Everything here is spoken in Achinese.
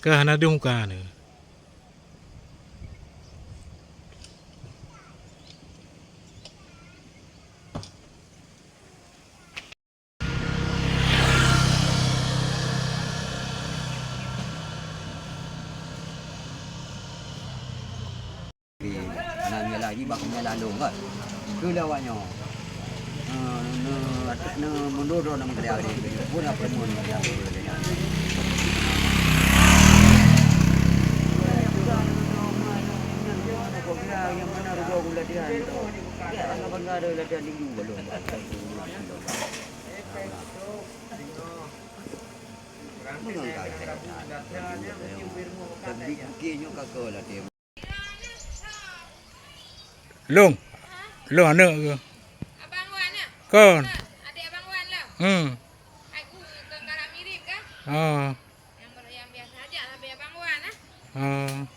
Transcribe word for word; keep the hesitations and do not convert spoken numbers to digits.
Ka hana dum ka ni. Nan nyan lagi bak nyan lalu kan. Keu lawak nyoe. Neu, neu, neu mundur droe nang teriak dia. Pun apa mun dia. Yang mana rupa gula dia tu. Ya, bangga ada latihan tinggi belum. Mengangkat. Tapi mungkin nyoe kakak latihan. Long. Long aneuk ke? Abang Wan ah? Kon. Adik Abang Wan lah. Hmm. Aku ke kalau mirip kan? Ah. Yang ber-, yang biasa aja lah, Abang Wan ah. Ah.